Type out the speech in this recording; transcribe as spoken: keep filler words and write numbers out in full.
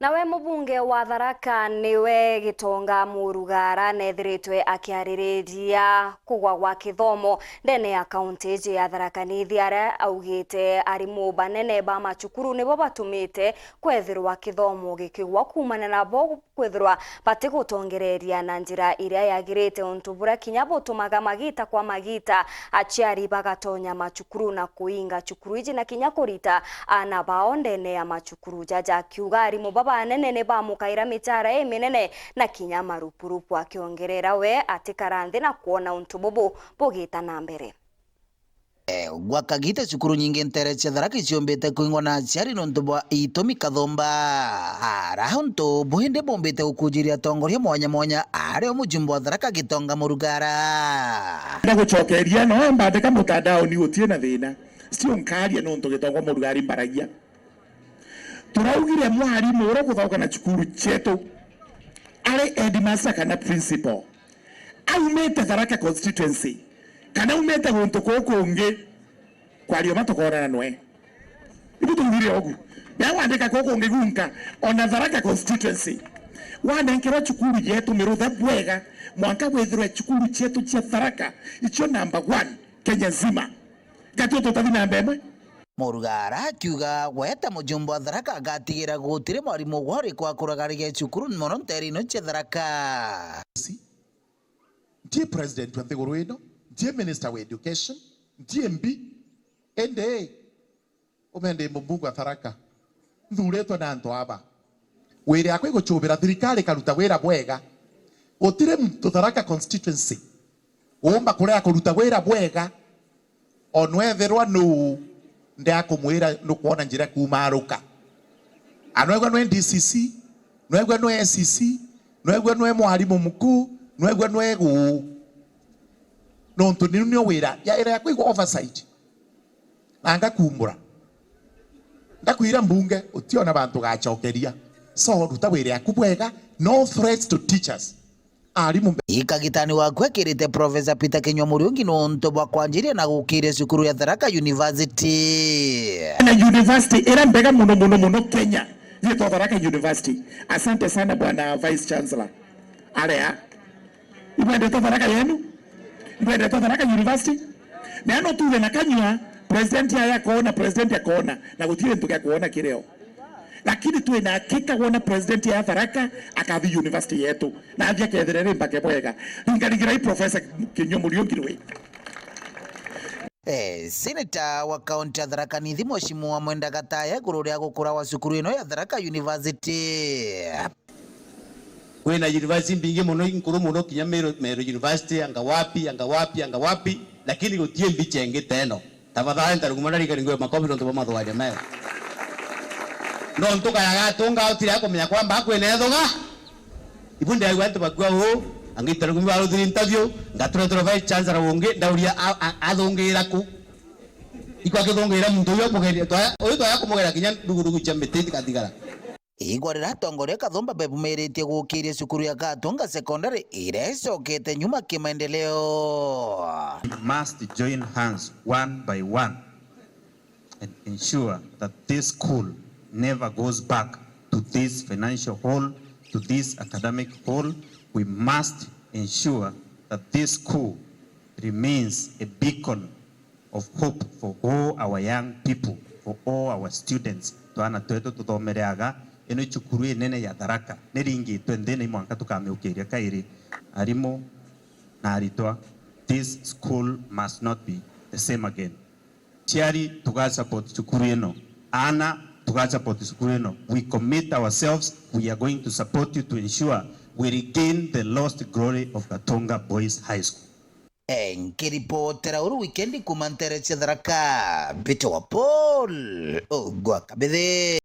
Nawe mubunge wa Tharaka niwe Gitonga Murugara nethiritwe akiaririria kugwa gwa kithomo ndene ya kaunti iji ya Tharaka Nithi, aria augite arimu banene ba macukuru nibo batumite kwethirwa kithomo gikigwa kuumania nabo kwithirwa batigutongereria na njira iria yagirite, untu buria kinya butumaga magita kwa magita aciari bagatonya macukuru na kuinga cukuru iji na kinya kurita aana bao ndene ya macukuru jaja. Akiuga arimu babanene ni bamukaira michara iminene na kinya marupurupu, akiongerera we atikara nthi na kwona untu bubu bugita na mbere. Eh, gwa kagita cukuru nyingi ntere cia Tharaka iciumbite kuingwa na aciari nontu bwa itumi kathumba. Ara untu bwindi bumbite gukujiria atongoria mwanya mwanya, ario mujumbe wa Tharaka Gitonga Murugara. Ndagucokeria no mbandika mutandaoni gutie na thina. Sio nkaria nontu Gitonga Murugara mbaragia. Turaugire mwarimu uria guthoka na cukuru cietu ari headmaster kana principal aumite Tharaka constituency kana aumite guntu kuu kungi, kwaria uma tukoonana nwe. Ibu tuthire ugu. Na wandika kuu kungi gunka, ona Tharaka constituency. Wanenkerwa cukuru yetu miruthe bwega, mwanka withirwe cukuru cietu cia Tharaka icio number one Kenya nzima. Gati utu tathi namba imwe. Murugara akiuga gweta mujumbe wa Tharaka agatigira gutiri mwarimu ugwa uri kwa kuragarigia cukuru mono ntere ino cia Tharaka. Ntie president wa nthiguru ino, ntie minister wa education, ntie M P, indi umende mubunge wa Tharaka. Nthuritwe na antu aba. Wira yakwa igucubira thirikari ikaruta wira bwega. Gutiri muntu Tharaka constituency uumba kurea kuruta wira bwega, o nwethirwa nuu ndeakumwira nukwona njira kuuma aruka. A nwegwa nwe D C C, nwegwa nwe A C C, nwegwa nwe mwarimu mukuu, nwegwa nwe guu. Nontu niu nio wira ya ira ya kwigua oversight. Na ngakumbura. Ndakwira mbunge, utiona bantu gacokeria. So, ruta wira yaku bwega, no threats to teachers. Arimu mbe- Ikagitani waku akirite Professor Peter Kinyua Muriungi nontu bwa kwanjiria na gukiria cukuru ya Tharaka University. Na university ira mbega muno, muno, muno Kenya, yitwa Tharaka University. Asante sana, Bwana Vice Chancellor. Aria. Ibwendete Tharaka yenu? Ibwendete Tharaka University? Meano tuge na kanyua, president aya akona, president akona, na gutiri ntu gia kuona kirio. Lakini twina hakika wona president ya Tharaka akathi university yetu, na athi akethire ri mbake bwega. Ringaringirai Professor Kinyua Muriungi rwi. Eh, Senator wa kaunti ya Tharaka Nithi, Mheshimiwa Mwenda Gataya, iguru ria gukura wa cukuru ino ya Tharaka University. Kwina university mbingi muno inkuru muno, kinya Meru, Meru University, anga wapi, anga wapi, anga wapi, lakini gutie mbicha ingi ta ino. Tafadhali ntaruguma ndarikari ngwe makobi nontu bwa mathwaria mega. Nontu kaya gatunga utire akumenya kwamba akwina ethoga. Ibu ndaigua antu bakua uu, angitarugumi baruthire interview, ngaturetera vice chancellor ungi, ndauria a-, a-, athungira ku? Ikwa kithungira muntu uyu amugeria, twaya, uyu twaya kumugeria kinya ndugurugu cia miti ikathigara. Igwa rira atongoria kathumba bebumiritie gukiria cukuru ya Gatunga Secondary iria icokete nyuma kimaendeleo. We must join hands one by one and ensure that this school never goes back to this financial hole, to this academic hole. We must ensure that this school remains a beacon of hope for all our young people, for all our students. Twana twetu tuthomereaga ino cukuru inene ya Tharaka, niringitwe nthina imwanka tukamiukiria kairi. Arimu na aritwa, this school must not be the same again. Ciari, tuga support cukuru ino. Ana, tuga support cukuru ino. We commit ourselves, we are going to support you to ensure we regain the lost glory of Gatunga Boys High School. Eh, nkiripotera uru wikendi kuuma ntere cia Tharaka, Mbite wa Paul Ogwa Kabithi.